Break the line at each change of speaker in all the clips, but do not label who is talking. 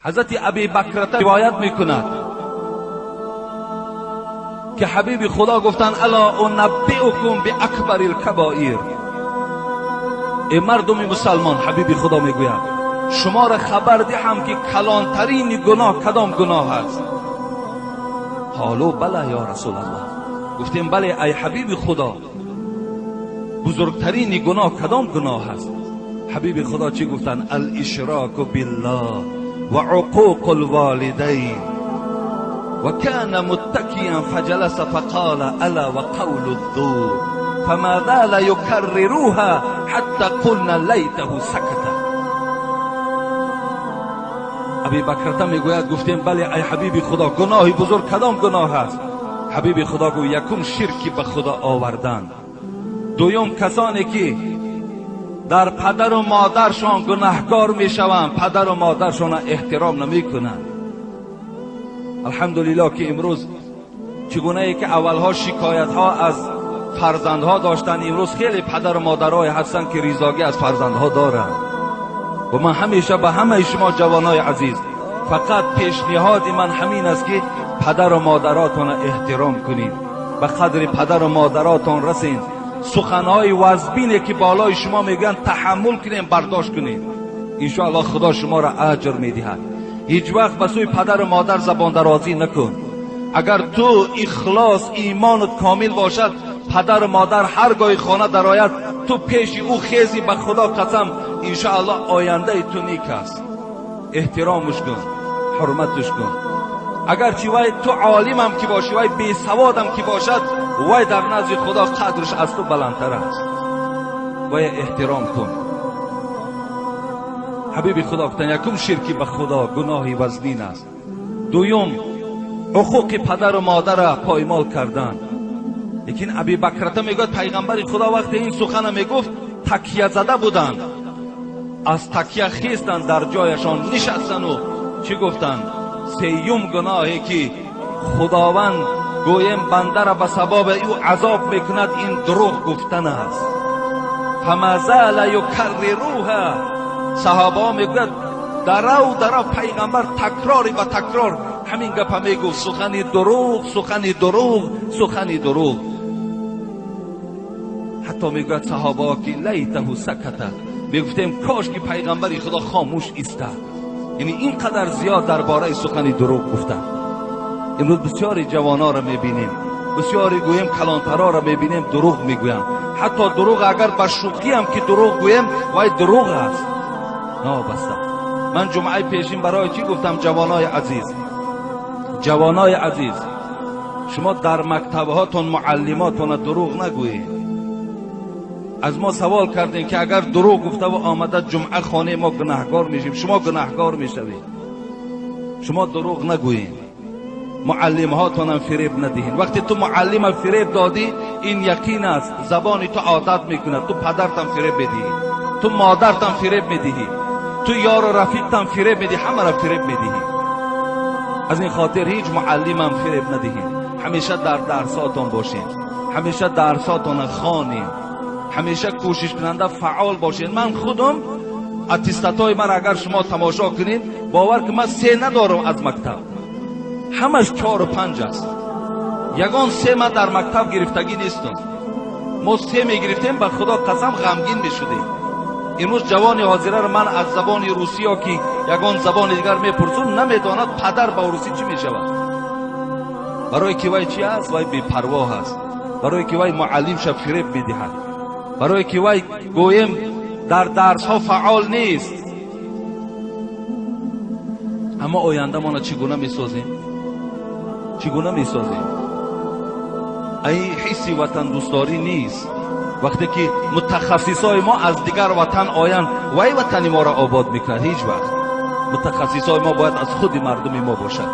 Ҳазрати Аби Бакрата ривоят мекунад ки ҳабиби Худо гуфтанд: ألا أنبئكم بأكبر الكبائر. Эй мардуми мусалмон, ҳабиби Худо мегӯяд, шуморо хабар диҳам ки калонтарини гуноҳ кадом гуноҳ аст? قالوا بلى يا رسول الله. Гуфтем: бале, ай ҳабиби Худо, бузургтарини гуноҳ кадом гуноҳ аст? Ҳабиби Худо чӣ гуфтанд? الإشراك بالله وعقوق الوالدين. وكان متكئا فجلس فقال: ألا وقول الزور. فما زال يكررها حتى قلنا ليته سكت. Аби Бакрата мегӯяд, гуфтем: бале, ай ҳабиби Худо, гуноҳи бузург кадом гуноҳ аст? Ҳабиби Худо гӯ: якум, ширки ба Худо овардан, дуюм, касоне ки дар падару модаршон гунаҳкор мешаванд, падару модаршонро эҳтиром намекунанд. Алҳамдулиллоҳ, ки имрӯз чӣ гунае ки аввалҳо шикоятҳо аз фарзандҳо доштанд, имрӯз хеле падару модарҳое ҳастанд, ки ризогӣ аз фарзандҳо доранд. Ва ман ҳамеша ба ҳамаи шумо ҷавонои азиз фақат пешниҳоди ман ҳамин аст, ки падару модаротонро эҳтиром кунед, ба қадри падару модаротон расед, суханҳои вазбине ки болои шумо мегӯянд, таҳаммул кунем, бардошт кунем. Иншоаллоҳ, Худо шуморо аҷр медиҳад. Ҳеҷ вақт ба сӯи падару модар забондарозӣ накун. Агар ту ихлос, имонат комил бошад, падару модар ҳар гоҳи хона дарояд, ту пеши ӯ хези, ба Худо қасам, иншоаллоҳ, ояндаи ту нек аст. Эҳтиромаш кун, ҳурматаш кун. Агарчи вай ту олимам ки бошӣ, вай бесаводам ки бошад, вай дар назди Худо қадраш аз ту баландтар аст. Вай эҳтиром кун. Ҳабиби Худо гуфтанд: якум, ширки ба Худо гуноҳи вазнин аст, дуюм, ҳуқуқи падару модарра поймол кардан. Лекин Аби Бакрата мегӯяд, пайғамбари Худо вақте ин сухана мегуфт, такя зада буданд, аз такя хестанд, дар ҷояшон нишастану чӣ гуфтанд? Сеюм гуноҳе ки Худованд, гӯем, бандара ба сабаби ӯ азоб мекунад, ин дурӯғ гуфтан аст. فما زال يكررها. Саҳобаҳо мегӯяд, дарав дарав пайғамбар такрори ба такрор ҳамин гапа мегуфт: сухани дурӯғ, сухани дурӯғ, сухани дурӯғ. Ҳатто мегӯяд саҳобаҳо ки ليته سكت, мегуфтем, кош ки пайғамбари Худо хомӯш истад. Яъне ин қадар зиёд дар бораи сухани дурӯғ гуфтанд. Имрӯз бисёри ҷавонҳоро мебинем, бисёри, гӯем, калонтарҳоро мебинем, дурӯғ мегӯянд. Ҳатто дурӯғ агар ба шӯхиам ки дурӯғ гӯем, вай дурӯғ аст. Нобаста ман ҷумъаи пешин барои чӣ гуфтам: ҷавонои азиз, ҷавонои азиз, шумо дар мактабҳотон муаллимотона дурӯғ нагӯед. Аз мо савол кардем, ки агар дурӯғ гуфтаву омада ҷумъа хонаи мо, гунаҳгор мешем, шумо гунаҳгор мешавед. Шумо дурӯғ нагӯед, муаллимҳотонам фиреб надиҳед. Вақте ту муаллима фиреб додӣ, ин яқин аст, забони ту одат мекунад, ту падартам фиреб медиҳӣ, ту модартам фиреб медиҳӣ, ту ёру рафиқтам фиреб медиҳӣ, ҳамаро фиреб медиҳӣ. Аз ин хотир ҳеҷ муаллимам фиреб надиҳед. Ҳамеша дар дарсотон бошед, ҳамеша дарсотона хонед, ҳамеша кӯшишкунанда, фаъол бошед. Ман худам аттестатҳои ман агар шумо тамошо кунед, бовар ки ман се надорам аз мактаб, ҳамаш чору панҷ аст. Ягон се ман дар мактаб гирифтагӣ нестам. Мо се мегирифтем, ба Худо қасам, ғамгин мешудем. Имрӯз ҷавони ҳозираро ман аз забони русӣ ё ки ягон забони дигар мепурсум, намедонад падар ба русӣ чӣ мешавад. Барое ки вай чи аст? Вай бепарвоҳ аст. Барое ки вай муаллимша фиреб медиҳад, барое ки вай, гӯем, дар дарсҳо фаъол нест. Аммо ояндамона чӣ гуна месозем? Чӣ гуна месозем? Ай ҳисси ватандӯстдорӣ нест. Вақте ки мутахассисҳои мо аз дигар ватан оянд, вай ватани моро обод мекунад? Ҳеҷ вақт. Мутахассисҳои мо бояд аз худи мардуми мо бошад.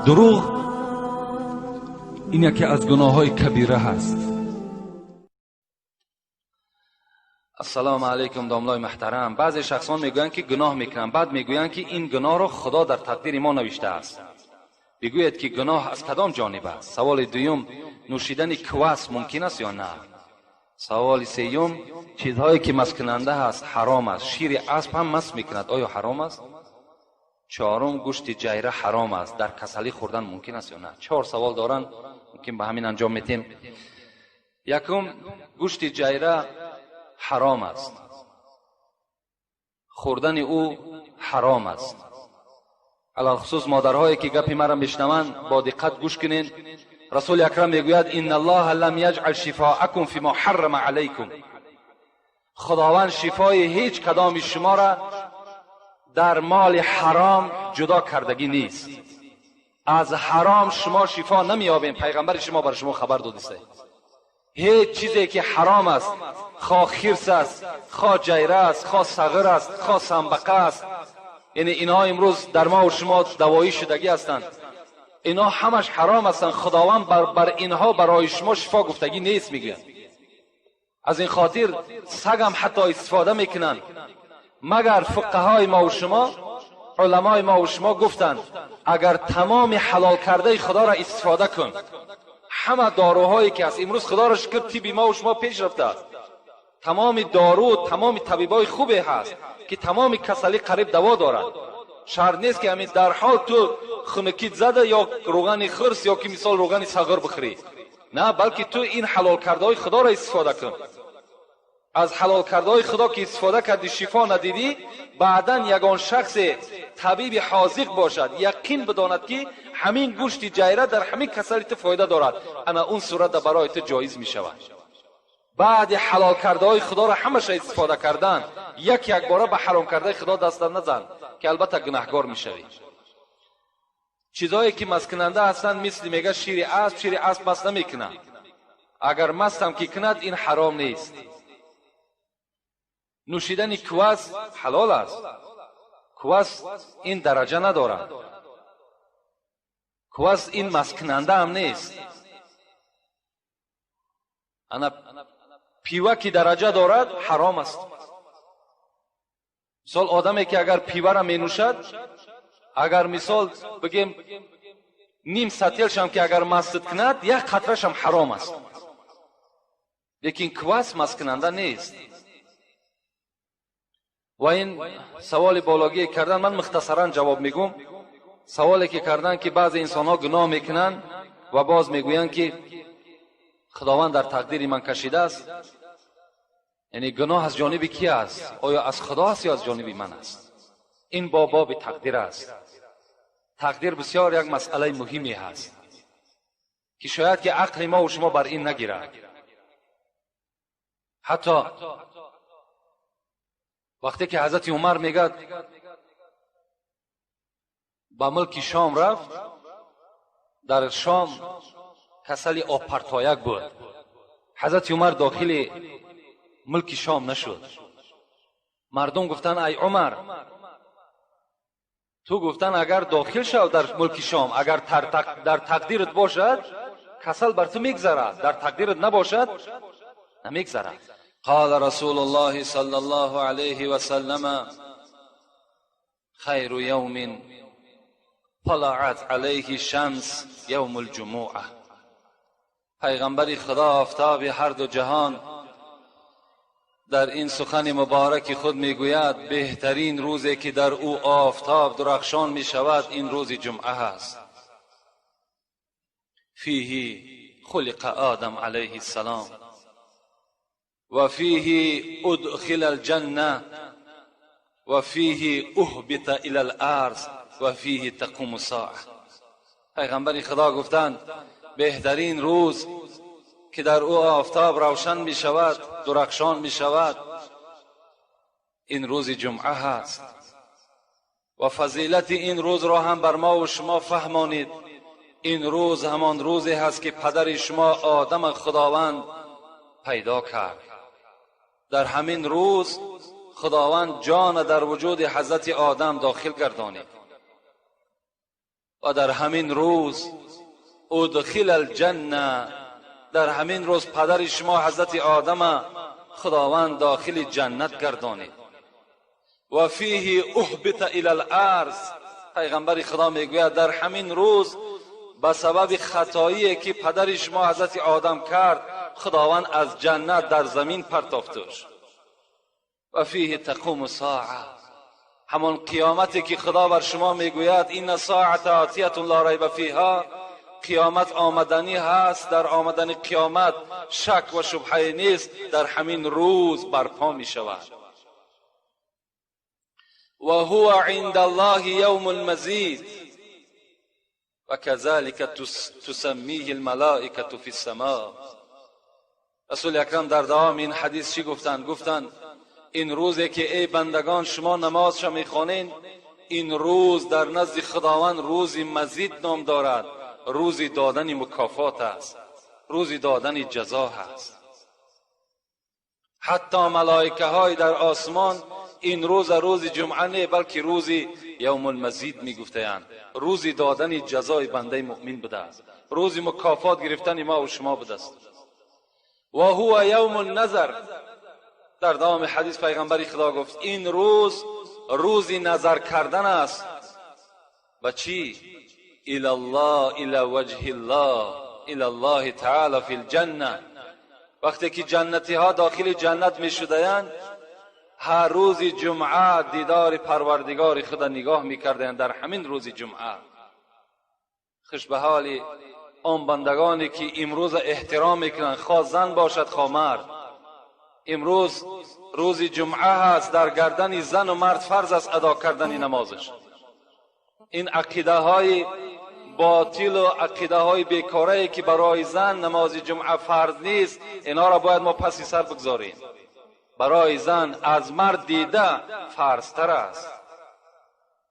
Дурӯғ ин яке аз гуноҳҳои кабира ҳаст. Ассалому алайкум, домлои муҳтарам. Баъзе шахсон мегӯянд, ки гуноҳ мекунанд, баъд мегӯянд, ки ин гуноҳро Худо дар тақдири мо навиштааст. Бигӯед, ки гуноҳ аз кадом ҷониб аст? Саволи дуюм: нӯшидани квас мумкин аст ё на? Саволи сеюм: чизҳое ки масткунанда ҳаст ҳаром аст, шири асп ҳам маст мекунад, оё ҳаром аст? Чорум: гӯшти ҷайра ҳаром аст, дар касалӣ хӯрдан мумкин аст ё на? Чор савол доранд, мумкин ба ҳамин анҷом метем. Якум: гӯшти ҷайра ҳаром аст, хӯрдани ӯ ҳаром аст. Алалхусус модарҳое ки гапи маро мешнаванд, бо диққат гӯш кунед. Расули акрам мегӯяд: инна аллоҳа лам яҷъал шифоакум фима ҳаррама алайкум. Худованд шифои ҳеҷ кадоми шуморо дар моли ҳаром ҷудо кардагӣ нест. Аз ҳаром шумо шифо намеёбем. Пайғамбари шумо бар шумо хабар додиста. Ҳеҷ чизе ки ҳаром аст, хо хирс аст, хо ҷайра аст, хо сағир аст, хо самбақа аст, яъне инҳо имрӯз дар мо шумо давоӣ шудагӣ ҳастанд, инҳо ҳамаш ҳаром ҳастанд. Худованд бар инҳо барои шумо шифо гуфтагӣ нест, мегӯяд. Аз ин хотир сагам ҳатто истифода мекунанд. Магар фуқаҳои мо ва шумо, уламои мо ва шумо гуфтанд, агар тамоми ҳалол кардаи худоро истифода кун, ҳама доруҳое ки аст имрӯз, худоро шукр, тибби мо ва шумо пеш рафтааст, тамоми дору, тамоми табибои хубе ҳаст ки тамоми касалӣ қариб даво дорад. Шарт нест ки ҳамин дар ҳол ту хунукит зада ё рӯғани хирс ё ки мисол рӯғани сағир бихӯрӣ, на, балки ту ин ҳалол кардаҳои худоро истифода кун. Аз ҳалол кардаҳои худо ки истифода кардӣ, шифо надидӣ, баъдан ягон шахсе табиби ҳозиқ бошад, яқин бидонад ки ҳамин гӯшти ҷайра дар ҳамин касали ту фоида дорад, ана он сурата барои ту ҷоиз мешавад. Баъди ҳалол кардаҳои худоро ҳамаша истифода кардан, як як бора ба ҳаром кардаи худо даста назан, ки албатта гунаҳгор мешавӣ. Чизҳое ки масткунанда ҳастанд, мисли мега шири асп, шири асп маст намекунад. Агар мастам ки кунад, ин ҳаром нест. Нӯшидани квас ҳалол аст. Квас ин дараҷа надорад, квас ин масткунанда ҳам нест. Ана пива ки дараҷа дорад, ҳаром аст. Мисол, одаме ки агар пивара менӯшад, агар мисол бигем ним сателшам ки агар мастид кунад, як қатрашам ҳаром аст. Лекин квас масткунанда нест. Ва ин саволи бологие кардан, ман мухтасаран ҷавоб мегӯм. Саволе ки кардан ки баъзе инсонҳо гуноҳ мекунанд ва боз мегӯянд ки худованд дар тақдири ман кашидааст. Яъне гуноҳ аз ҷониби ки аст? Оё аз худо аст ё аз ҷониби ман аст? Ин бо боби тақдир аст. Тақдир бисёр як масъалаи муҳиме ҳаст ки шояд ки ақли мо ва шумо бар ин нагирад. Ҳатто вақте ки ҳазрати Умар мегӯяд ба мулки Шом рафт, дар Шом касали обпартояк буд. Ҳазрати Умар дохили мулки Шом нашуд. Мардум гуфтанд: ай Умар, ту гуфтанд агар дохил шав дар мулки Шом, агар дар тақдират бошад, касал бар ту мегзарад, дар тақдират набошад, намегзарад.
قال رسول الله صلى الله عليه وسلم: خير يوم طلعت عليه الشمس يوم الجمعة. پیغمبر خدا آفتاب هر دو جهان در این سخن مبارک خود میگوید بهترین روزی که در او آفتاب درخشان میشود این روز جمعه است. فیه خلق آدم علیه السلام و فیه ادخل الجنه و فیه اهبط الی الارض و فیه تقوم الساعه. پیغمبر خدا گفتند بهترین روز که در او آفتاب روشن می شود، درخشان می شود، این روز جمعه هست. و فضیلت این روز را هم بر ما و شما فهمانید. این روز همان روزی هست که پدر شما آدم خداوند پیدا کرد. در همین روز خداوند جان در وجود حضرت آدم داخل گردانید و در همین روز ادخل الجنه، در همین روز پدر شما حضرت آدم خداوند داخل جنت گردانید. و فیه اهبط الی الارض، پیغمبر خدا میگوید در همین روز به سبب خطایی که پدر شما حضرت آدم کرد خداوند از جنت در زمین پرتافتش. و فیه تقوم الساعه، همان قیامتی که خدا بر شما میگوید این ساعت آتیه لا ریب فیها، قیامت آمدنی هست، در آمدن قیامت شک و شبهه نیست، در همین روز برپا می شود. و هو عند الله یوم المزید و كذلك تسمیه الملائکه فی السماء. رسول اکرم در دوام این حدیث چی گفتند؟ گفتند این روزی که ای بندگان شما نمازش میخوانین، این روز در نزد خداوند روزی مزید نام دارد، روزی دادن مکافات است، روزی دادن جزا هست. حتی ملائکه های در آسمان این روز روز جمعه نه، بلکه روزی یوم المزید میگفتند، روزی دادن جزای بنده مؤمن بوده است، روزی مکافات گرفتن ما و شما بوده است. و هو یوم النظر، در دوام حدیث پیغمبر خدا گفت این روز روزی نظر کردن است. به چی؟ الی الله، الی وجه الله، الی الله تعالی فی الجنه. وقتی که جنتی ها داخل جنت می شدند، هر روز جمعه دیدار پروردگار خود نگاه می کردند. در همین روز جمعه خوش به حال آن بندگانی که امروز احترام میکنند، خواه زن باشد خواه مرد. امروز روز جمعه هست، در گردن زن و مرد فرض است ادا کردن نمازش. این عقیده های باطل و عقیده های بیکاره که برای زن نماز جمعه فرض نیست، اینا را باید ما پسی سر بگذاریم. برای زن از مرد دیده فرضتر است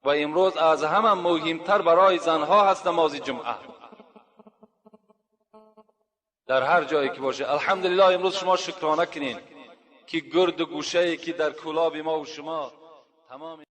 و امروز از همه مهمتر برای زنها هست نماز جمعه در هر جایی که باشه. الحمدلله امروز شما شکرانه کنین که گرد و گوشه که در کولاب ما و شما تمام